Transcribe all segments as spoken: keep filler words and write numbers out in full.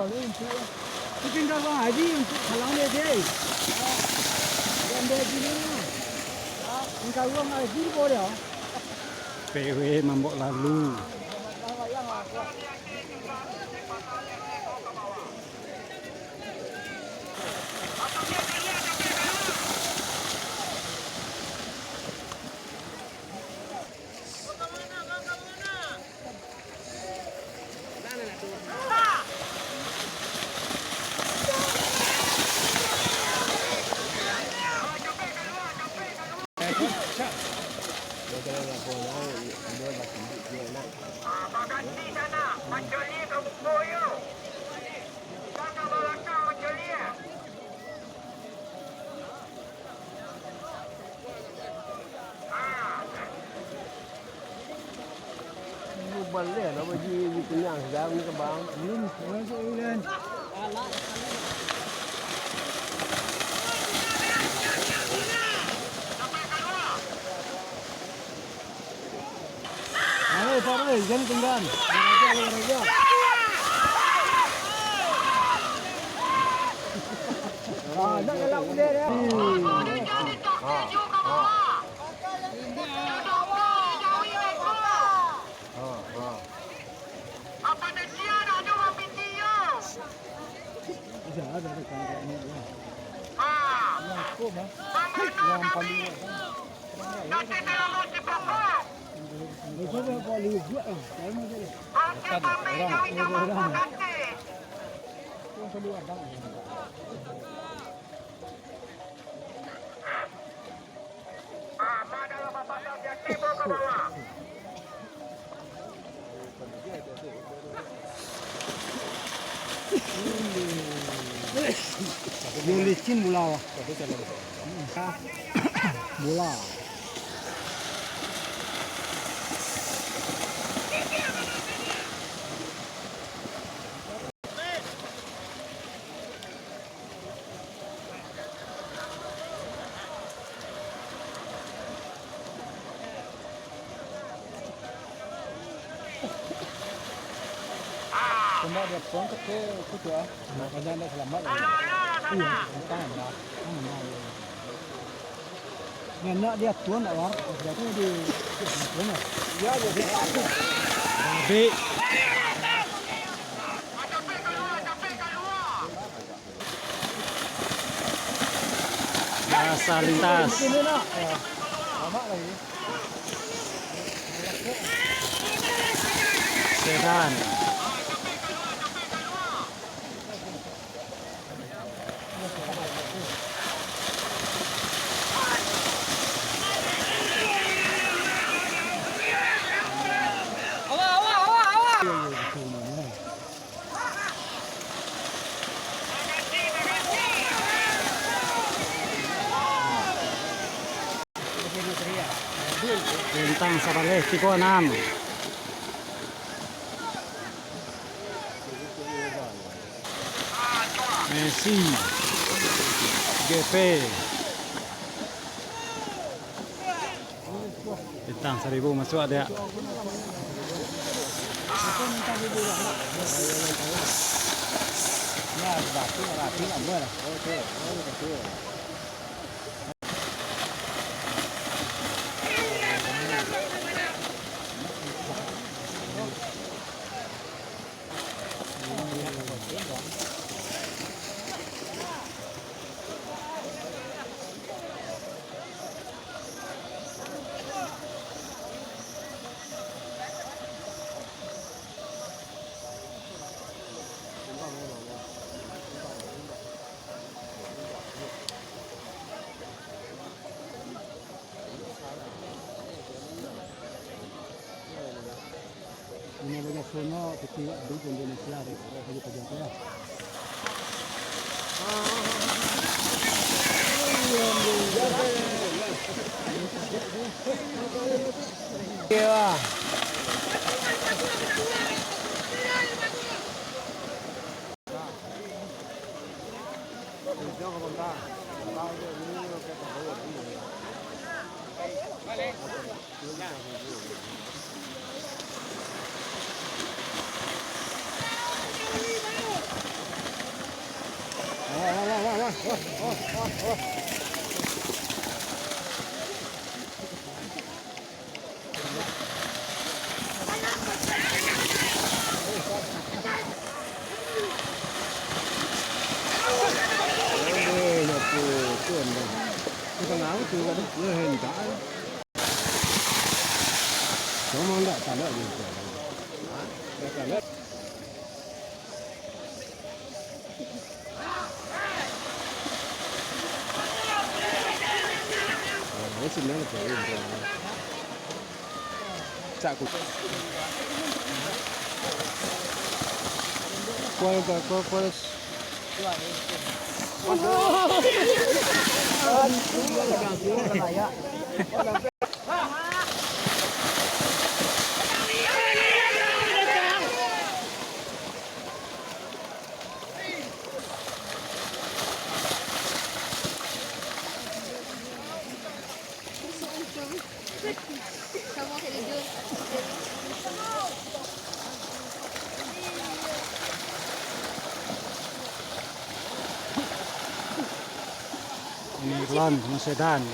Tinggal Bang Haji untuk salam dia, Jay. Bang Haji ni. Tinggal Bang Haji boleh, ah. P W mambok lalu. Baleh lah baju, baju kunyang sudah ni, Bang. Belum, masuk ulan. Ayo, Pak Boy, jangan tunggang. Raja, raja. Ah, nak galak udah dia. Hmm. Ah, ah. Ah, ah. Bisa ada, ada, ada, ada. Yang kau, Bang. Yang paling Yo licin bola, wah. Bola. Cuma dia pun kecil, kutu ah. Makanya ndak selamat. Iya. Entah, entah. Entah, entah. Nyo nak diatua ndak, War? Sudah tu di, diatua ndak? Iya, iya. Babi. Biasa lintas. Sini, nak. Lama lagi. Sedan. Bintang sabaleh tigo anam. Messi. G P. Bintang Saribu masuak, Diak. Ini banyak sono, tapi di Indonesia, di, di, di, di, Ini iklan, Mas Sedan.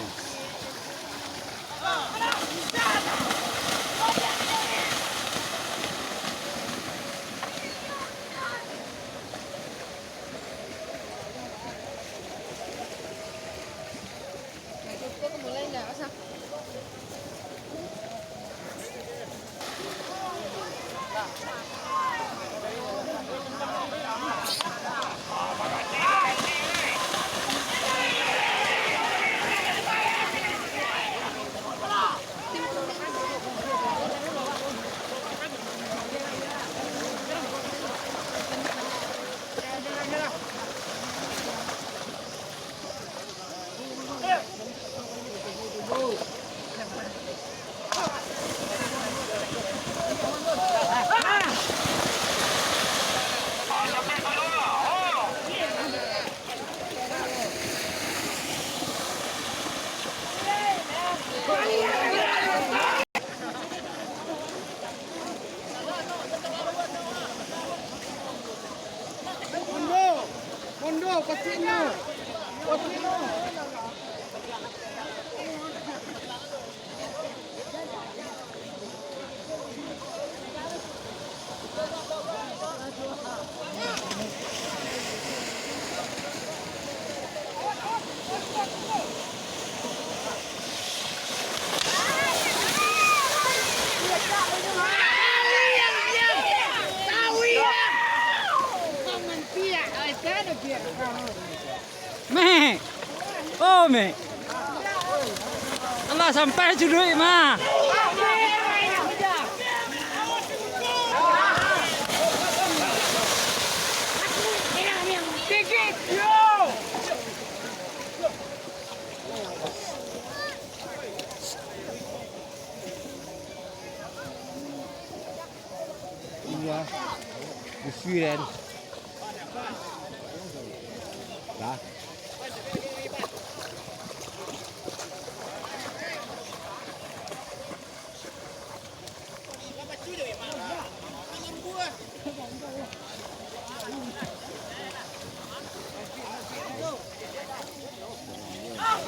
Mundur! Mundur! Pacik no! Pacik no! Meh. Oh, meh. Alah, sampai cuduik mah. Iya. Besi, Den. Dah.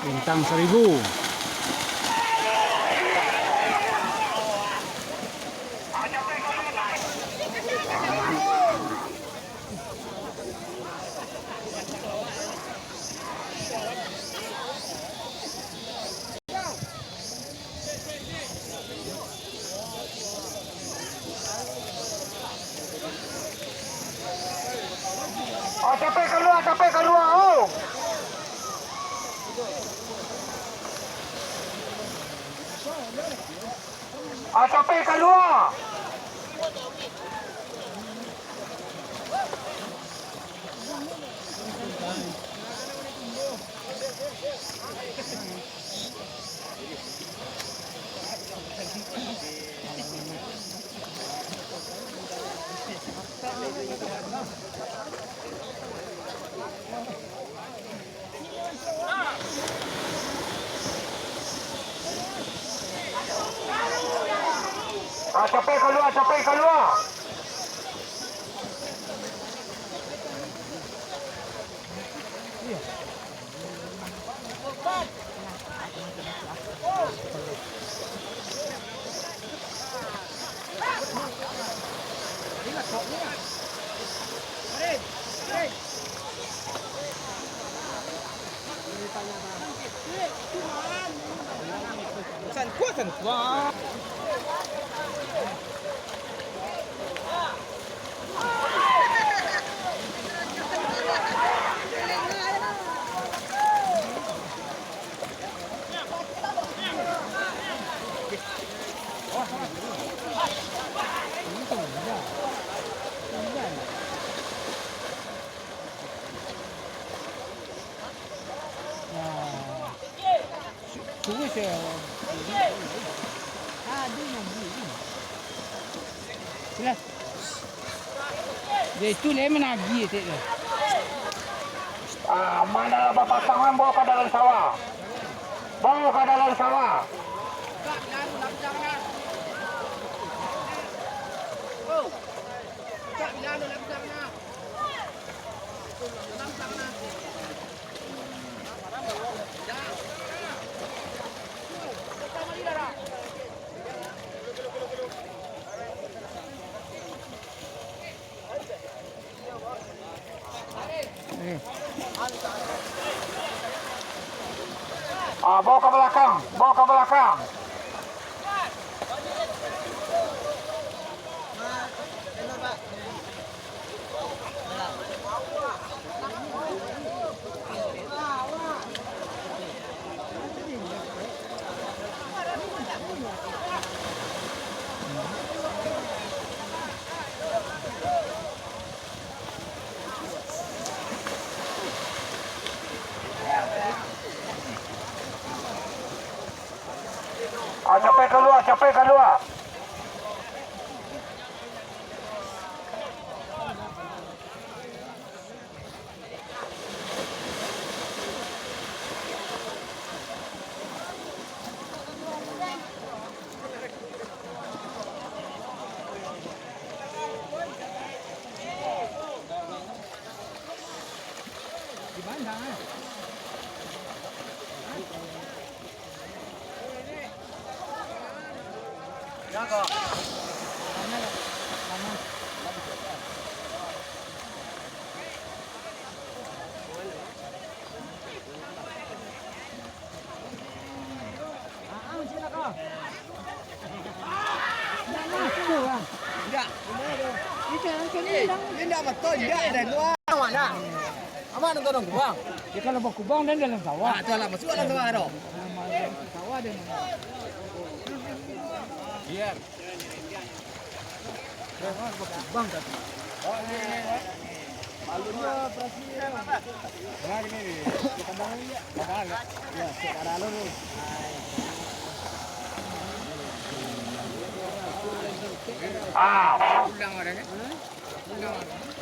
Bintang Seribu. Ah, capek kalua, capek kalua, oh. Ah, capek kalua. Ah, capek kalua, capek kalua. Nah. Terus ya. Tadi yang beli. Sudah. Dia itu lah menagih, cek dia. Ah, mana bapasangan, bawa ka dalam sawah. Bawa ka dalam sawah. Ah, bawa ka balakang, bawa ka balakang. Ah, capek kalua, capek kalua. Indak. Eh, indak batua, indak dari lua. Aman nak? Aman nonton kubang. Ya, kalau bakubang dan dalam sawah. Ah, tu lah, masuk dalam sawah tu. Dalam sawah dan Biar. Bang, tadi. Malu dia operasi. Nah, gini, gini. Kandang aja. Kandang aja. Ya, sekarang lu. Ah. Pulang orangnya. Pulang orangnya.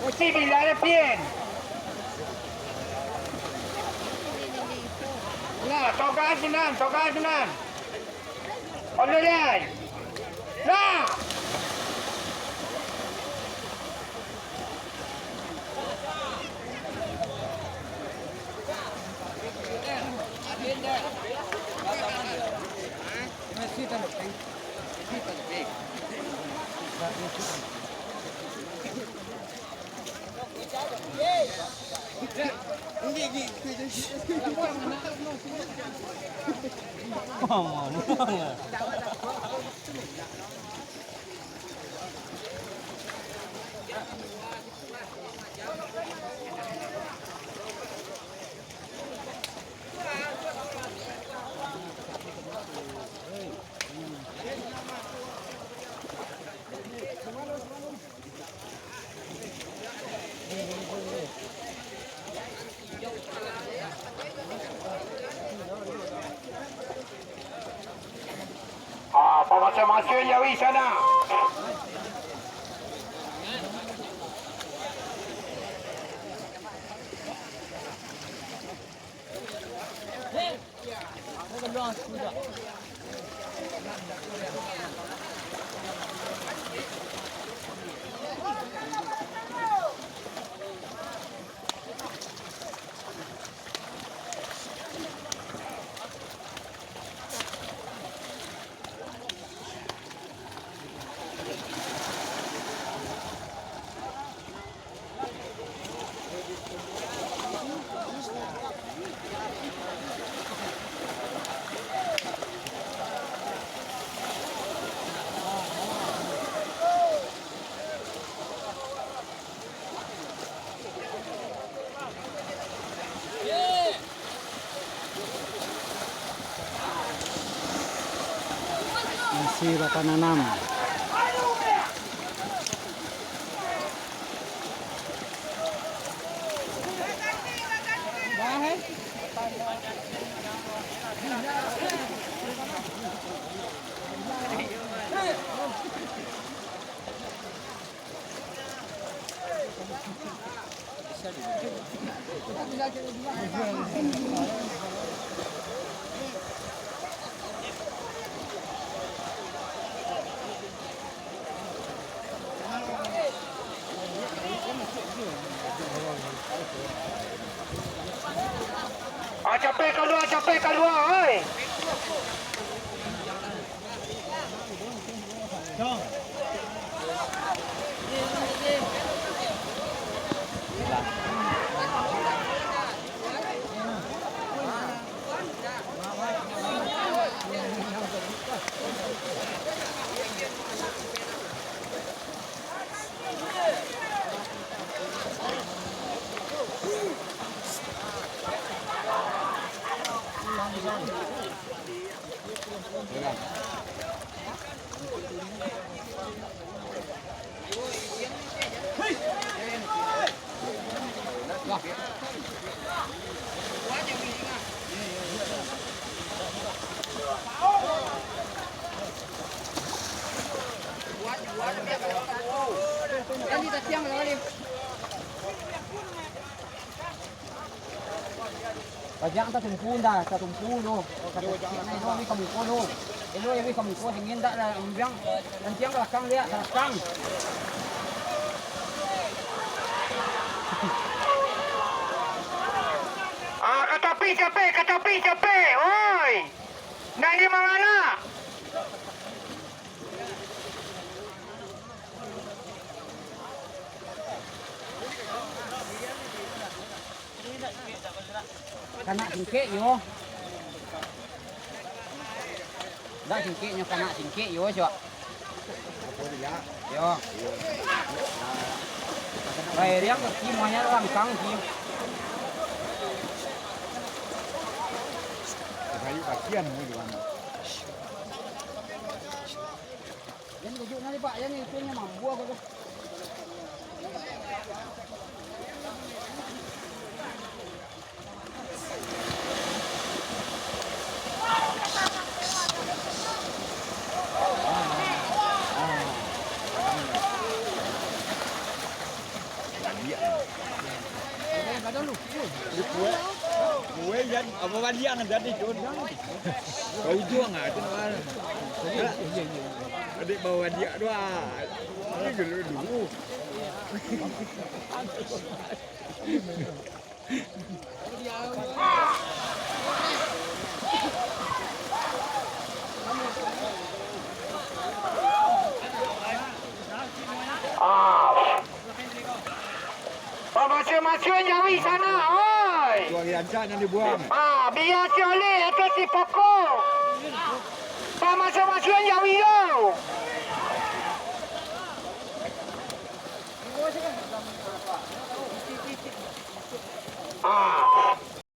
Uci bilang pian. Nah, toka sinan, toka sinan. Oke, deh. Nah. Masuk jawi sana. Masih batananam. Ah, capek kalua, capek kalua, oi. Bajang tatumpu ndak, tatumpu tu. Kata sikit nah, elok wih ka muko tu. Elok wih ka muko, dingin tak lah, ambiang. Nanti yang ka balakang liak, ka balakang. Ah, ka tapi capek, ka tapi capek, oi. Nan di mangana? Kana singkek yo. Ndak singkek nyo, kana singkek yo, cok. Yo. Bae, riang kaki muanya langkang, Ki. Kayu bagian ni di mana? Jan gajuak nari, Pak. Jan itu nyo mambu aku tu. Kue jan, apa baliang tadi tu? Kau ujung ah tu. Adik bawa dia tu ah. Ini dulu dulu. Ah. Pamasuak-masuak jawi sana, oi. Tu hari rancak nan dibuang. Ah, biar si Oleh atau si Poko. Pamasuak-masuak jawi yo. Ah.